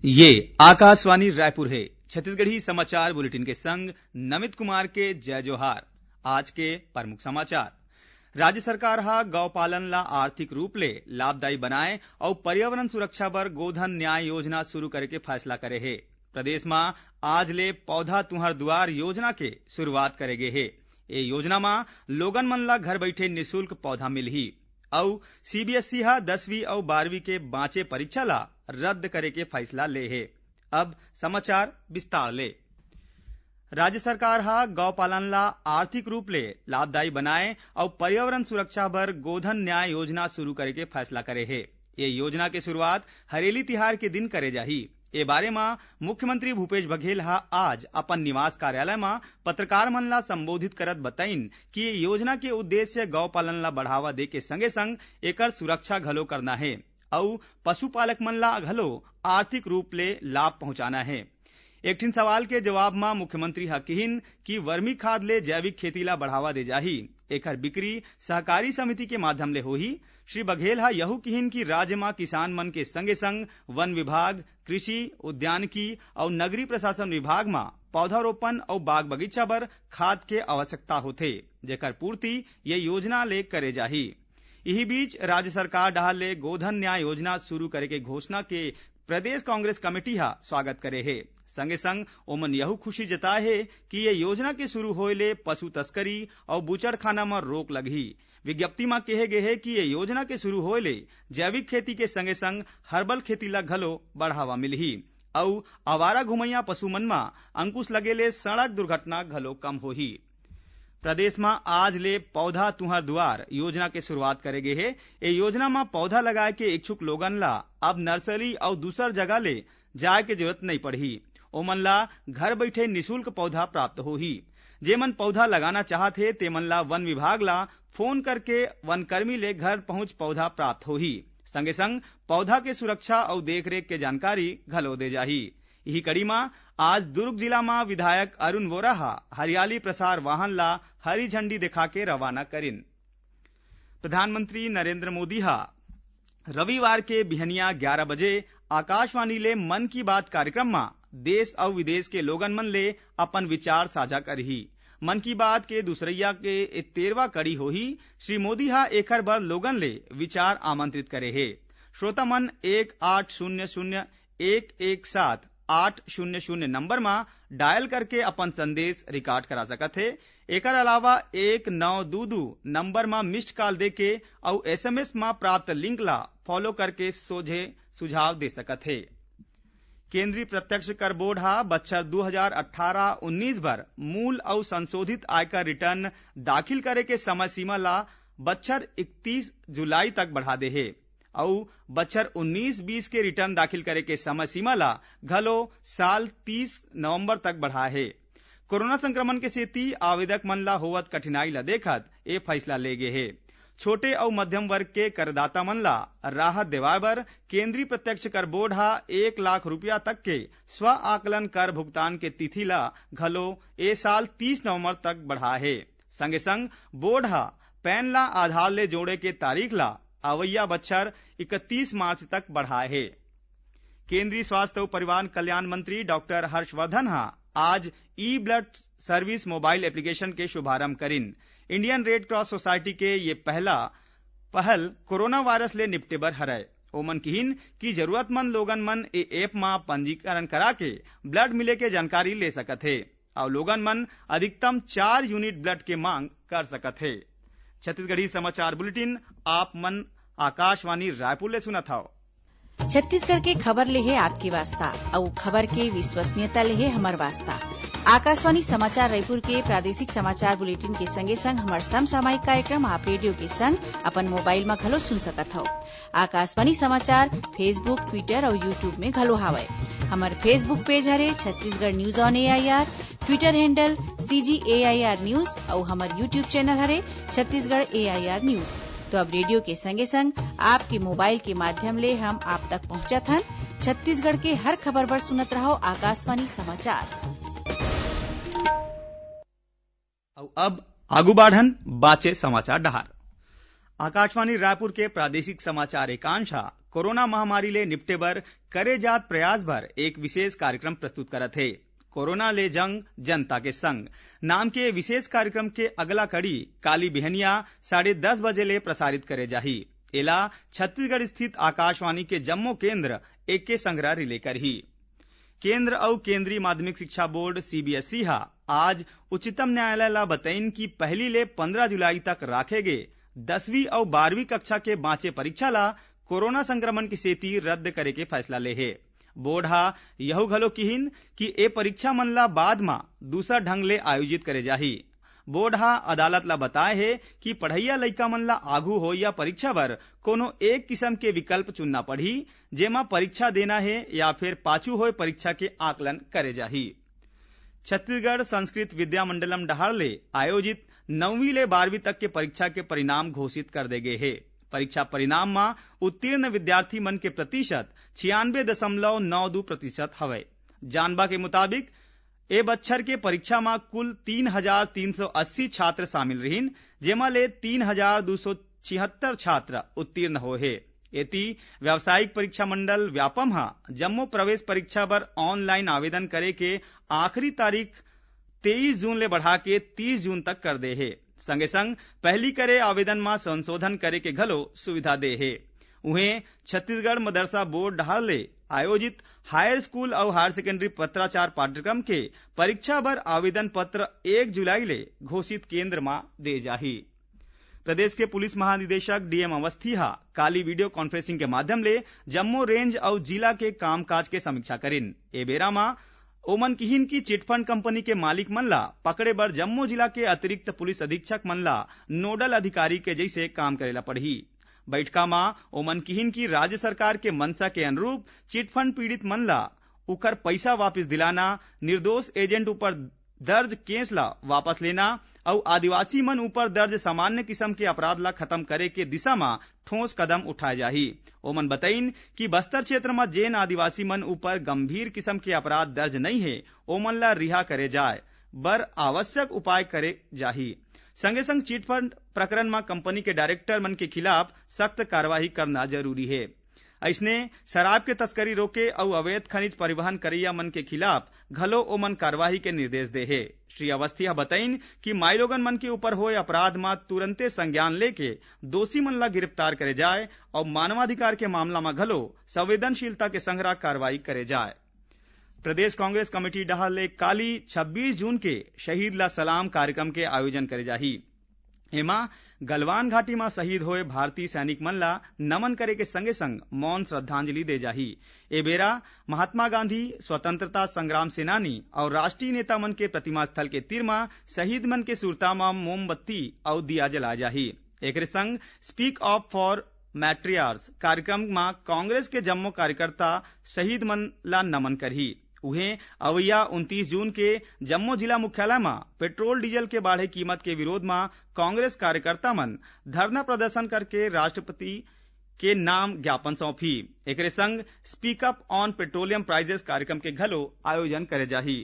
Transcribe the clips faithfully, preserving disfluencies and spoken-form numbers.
ये आकाशवाणी रायपुर हे। छत्तीसगढ़ी समाचार बुलेटिन के संग नमित कुमार के जय जोहार। आज के प्रमुख समाचार। राज्य सरकार ह गौ पालन ला आर्थिक रूप ले लाभदायी बनाए अउ पर्यावरण सुरक्षा बर गोधन न्याय योजना शुरू करे के फैसला करे हे। प्रदेश म आज ले पौधा तुंहर दुआर योजना के शुरुआत करे गे हे। ए योजना म लोगन मन ला घर बइठे निशुल्क पौधा मिलही। अउ सीबीएसई ह दसवीं अउ बारहवीं के बांचे परीक्षा ला रद्द करे के फैसला ले हे। अब समाचार विस्तार ले। राज्य सरकार ह गौ पालन ला आर्थिक रूप ले लाभदायी बनाए अउ पर्यावरण सुरक्षा बर गोधन न्याय योजना शुरू करे के फैसला करे हे। ये योजना के शुरुआत हरेली तिहार के दिन करे जाही। ए बारे म मुख्यमंत्री भूपेश बघेल ह आज अपन निवास कार्यालय म पत्रकार मन ला संबोधित करत बताइन कि ये योजना के उद्देश्य गौ पालन ला बढ़ावा दे के संगे संग एकर सुरक्षा घलो करना हे अउ पशुपालक मन ला घलो आर्थिक रूप ले लाभ पहुंचाना हे। एक ठिन सवाल के जवाब म मुख्यमंत्री ह किहिन कि वर्मी खाद ले जैविक खेती ला बढ़ावा दे जाही। एखर बिक्री सहकारी समिति के माध्यम ले होही। श्री बघेल ह यहू किहिन कि राज्य म किसान मन के संगे संग वन विभाग, कृषि, उद्यानिकी अउ नगरीय प्रशासन विभाग म पौधारोपण अउ बाग बगीचा बर खाद के आवश्यकता होथे, जेकर पूर्ति ये योजना ले करे जाही। इही बीच राज्य सरकार डहार ले गोधन न्याय योजना शुरू करे के घोषणा के प्रदेश कांग्रेस कमेटी ह स्वागत करे हे। संगे संग ओमन यहू खुशी जताए हे कि ये योजना के शुरू होए ले पशु तस्करी अउ बुचड़खाना म रोक लगही। विज्ञप्ति म केहे गे हे कि ये योजना के शुरू होए ले जैविक खेती के संगे संग हर्बल खेती ला घलो बढ़ावा मिलही अउ आवारा घुमैया पशु मन म अंकुश लगे ले सड़क दुर्घटना घलो कम होही। प्रदेश म आज ले पौधा तुंहर दुआर योजना के शुरुआत करे गे हे। ए योजना म पौधा लगाए के इच्छुक लोगन ला अब नर्सरी अउ दूसर जगह ले जाए के जरूरत नइ पड़ही। ओमन ला घर बइठे निशुल्क पौधा प्राप्त होही। जेमन पौधा लगाना चाहत हे, तेमन ला वन विभाग ला फोन करके वनकर्मी ले घर पहुंच पौधा प्राप्त होही। संगे संग पौधा के सुरक्षा अउ देखरेख के जानकारी घलो दे जाही। इही कड़ी म आज दुर्ग जिला म विधायक अरुण वोरा ह हरियाली प्रसार वाहन ला हरी झंडी दिखा के रवाना करिन। प्रधानमंत्री नरेंद्र मोदी ह रविवार के बिहनिया ग्यारा बजे आकाशवाणी ले मन की बात कार्यक्रम म देश अउ विदेश के लोगन मन ले अपन विचार साझा करही। मन की बात के दूसरइया के ए तेरवा कड़ी होही। श्री मोदी ह एखर बर लोगन ले विचार आमंत्रित करे हे। श्रोता मन एक आठ शून्य शून्य एक एक सात आठ शून्य शून्य नंबर म डायल करके अपन संदेश रिकॉर्ड करा सकत हे। एकर अलावा एक नौ दू दू नंबर म मिस्ड कॉल देके अउ एसएमएस म प्राप्त लिंक ला फॉलो करके सोझे सुझाव दे सकत हे। केंद्रीय प्रत्यक्ष कर बोर्ड ह बछर दू हजार अट्ठारह उन्नीस बर मूल अउ संशोधित आयकर रिटर्न दाखिल करे के समय सीमा ला बछर इकतीस जुलाई तक बढ़ा दे हे अउ बछर उन्नीस बीस के रिटर्न दाखिल करे के समय सीमा ला घलो साल तीस नवंबर तक बढ़ाए हे। कोरोना संक्रमण के सेती आवेदक मन ला होवत कठिनाई ला देखत ए फैसला ले गे हे। छोटे अउ मध्यम वर्ग के करदाता मन ला राहत देवाय बर केंद्रीय प्रत्यक्ष कर बोर्ड ह एक लाख रुपया तक के स्व आकलन कर भुगतान के तिथि ला घलो ए साल तीस नवंबर तक बढ़ाए हे। संगे संग बोर्ड ह पैन ला आधार ले जोड़े के तारीख ला अवइया बछर इकतीस मार्च तक बढ़ाए हे। केंद्रीय स्वास्थ्य अउ परिवार कल्याण मंत्री डॉक्टर हर्षवर्धन ह आज ई ब्लड सर्विस मोबाइल एप्लीकेशन के शुभारंभ करिन। इंडियन रेड क्रॉस सोसाइटी के ये पहला पहल कोरोना वायरस ले निपटे बर हरय। ओमन किहिन कि जरूरतमंद लोगन मन ए ऐप म पंजीकरण करा के ब्लड मिले के जानकारी ले सकत हे अउ लोगन मन अधिकतम चार यूनिट ब्लड के मांग कर सकत हे। छत्तीसगढ़ी समाचार बुलेटिन आप मन आकाशवाणी रायपुर ले सुनत हव। छत्तीसगढ़ के खबर ले हे आपके वास्ता, अउ खबर के विश्वसनीयता ले हे हमर वास्ता। आकाशवाणी समाचार रायपुर के प्रादेशिक समाचार बुलेटिन के संगे संग हमर समसामयिक कार्यक्रम आप रेडियो के संग अपन मोबाइल म घलो सुन सकत हव। आकाशवाणी समाचार Facebook, Twitter अउ YouTube में घलो हावय। हमर Facebook पेज हरे Chhattisgarh news on AIR, Twitter handle CG AIR news अउ हमर YouTube चैनल हरे छत्तीसगढ़ एआईआर न्यूज। तो अब रेडियो के संगे संग आपके मोबाइल के माध्यम ले हम आप तक पहुंचत हन। छत्तीसगढ़ के हर खबर बर सुनत रहव आकाशवाणी समाचार। अउ अब आगू बाढ़न बाचे समाचार डहार। आकाशवाणी रायपुर के प्रादेशिक समाचार एकांश ह कोरोना महामारी ले निपटे बर करे जात प्रयास बर एक विशेष कार्यक्रम प्रस्तुत करत हे। कोरोना ले जंग, जनता के संग नाम के विशेष कार्यक्रम के अगला कड़ी काली बिहनिया साढ़े दस बजे ले प्रसारित करे जाही। एला छत्तीसगढ़ स्थित आकाशवाणी के जम्मो केंद्र एके संघरा रिले करही। केंद्र अउ केंद्रीय माध्यमिक शिक्षा बोर्ड, सीबीएसई, ह आज उच्चतम न्यायालय ला बतइन कि पहली ले पंद्रह जुलाई तक राखे गे दसवीं अउ बारहवीं कक्षा के बांचे परीक्षा ला कोरोना संक्रमण के सेती रद्द करे के फैसला ले हे। बोर्ड ह यहू घलो किहिन कि ए परीक्षा मन ला बाद म दूसर ढंग ले आयोजित करे जाही। बोर्ड ह अदालत ला बताय हे कि पढ़इया लइका मन ला आघू होइया परीक्षा बर कोनो एक किसम के विकल्प चुनना पड़ही, जेमा परीक्षा देना हे या फिर पाछू होय परीक्षा के आकलन करे जाही। छत्तीसगढ़ संस्कृत विद्या मंडलम डहार ले आयोजित नौवीं ले बारहवीं तक के परीक्षा के परिणाम घोषित कर दे गे हे। परीक्षा परिणाम म उत्तीर्ण विद्यार्थी मन के प्रतिशत छियानबे दशमलव नौ दू प्रतिशत हवय। जानबा के मुताबिक, ए बच्छर के परीक्षा म कुल तीन हजार तीन सौ अस्सी छात्र शामिल रिहिन, जेमा ले तीन हजार दू सौ छिहत्तर छात्र उत्तीर्ण होए हे। एती, व्यावसायिक परीक्षा मंडल व्यापम ह जम्मो प्रवेश परीक्षा बर ऑनलाइन आवेदन करे के आखिरी तारीख तेईस जून ले बढ़ा के तीस जून तक कर दे हे। संगे संग पहली करे आवेदन म संशोधन करे के घलो सुविधा दे हे। उहें, छत्तीसगढ़ मदरसा बोर्ड डहार ले आयोजित हायर स्कूल अउ हायर सेकेंडरी पत्राचार पाठ्यक्रम के परीक्षा बर आवेदन पत्र एक जुलाई ले घोषित केंद्र म दे जाही। प्रदेश के पुलिस महानिदेशक डीएम अवस्थी ह काली वीडियो कॉन्फ्रेंसिंग के माध्यम ले जम्मो रेंज अउ जिला के कामकाज के समीक्षा करिन। ए बेरा म ओमन किहिन कि चिटफंड कंपनी के मालिक मन ला पकड़े बर जम्मो जिला के अतिरिक्त पुलिस अधीक्षक मन ला नोडल अधिकारी के जैसे काम करे ला पड़ही। बैठका म ओमन किहिन कि राज्य सरकार के मंशा के अनुरूप चिटफंड पीड़ित मन ला उकर पैसा वापस दिलाना, निर्दोष एजेंट ऊपर दर्ज केस ला वापस लेना अउ आदिवासी मन ऊपर दर्ज सामान्य किसम के अपराध ला खत्म करे के दिशा म ठोस कदम उठाए जाही। ओमन बतइन कि बस्तर क्षेत्र म जेन आदिवासी मन ऊपर गंभीर किसम के अपराध दर्ज नइ हे, ओमन ला रिहा करे जाए बर आवश्यक उपाय करे जाही। संगे संग चिटफंड प्रकरण म कंपनी के डायरेक्टर मन के खिलाफ सख्त कार्रवाई करना जरूरी हे। अइसने, शराब के तस्करी रोके अउ अवैध खनिज परिवहन करइया मन के खिलाफ घलो ओमन कार्रवाई के निर्देश दे हे। श्री अवस्थी ह बतइन कि माईलोगन मन के ऊपर होए अपराध म तुरंते संज्ञान लेके दोषी मन ला गिरफ्तार करे जाए अउ मानवाधिकार के मामला म घलो संवेदनशीलता के संघरा कार्रवाई करे जाए। प्रदेश कांग्रेस कमेटी डहार ले काली छब्बीस जून के शहीद ला सलाम कार्यक्रम के आयोजन करे जाही। एमा गलवान घाटी म शहीद होए भारतीय सैनिक मन ला नमन करे के संगे संग मौन श्रद्धांजलि दे जाही। ए बेरा महात्मा गांधी, स्वतंत्रता संग्राम सेनानी अउ राष्ट्रीय नेता मन के प्रतिमा स्थल के तीर म शहीद मन के सुरता म मोमबत्ती अउ दिया जलाए जाही। एकरे संग Speak Up for Martyrs कार्यक्रम म कांग्रेस के जम्मो कार्यकर्ता शहीद मन ला नमन करही। उहें, अवइया उनतीस जून के जम्मो जिला मुख्यालय म पेट्रोल डीजल के बाढ़े कीमत के विरोध म कांग्रेस कार्यकर्ता मन धरना प्रदर्शन करके राष्ट्रपति के नाम ज्ञापन सौंपही। एकरे संग Speak Up on Petroleum Prices कार्यक्रम के घलो आयोजन करे जाही।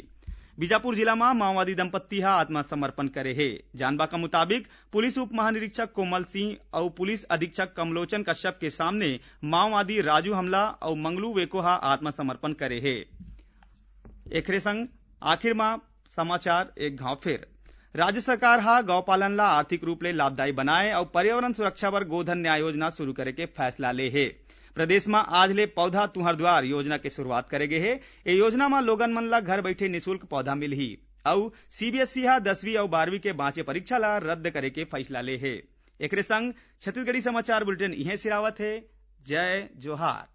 बीजापुर जिला म माओवादी दंपत्ति ह आत्मसमर्पण करे हे। जानबा का मुताबिक, पुलिस उप महानिरीक्षक कोमल सिंह अउ पुलिस अधीक्षक कमलोचन कश्यप के सामने माओवादी राजू हमला अउ मंगलू वेको ह आत्मसमर्पण करे हे। एकरे संग आखिर म समाचार एक घाव फेर। राज्य सरकार ह गौ पालन ला आर्थिक रूप ले लाभदायी बनाए अउ पर्यावरण सुरक्षा बर गोधन न्याय योजना शुरू करे के फैसला ले हे। प्रदेश म आज ले पौधा तुंहर द्वार योजना के शुरुआत करे गे हे। ए योजना म लोगन मन ला घर बैठे निशुल्क पौधा मिलही अउ सीबीएसई ह दसवीं अउ बारहवीं के बांचे परीक्षा ला रद्द करे के फैसला ले हे। एकरे संग छत्तीसगढ़ी समाचार बुलेटिन इहें सिरावत हे। जय जोहार।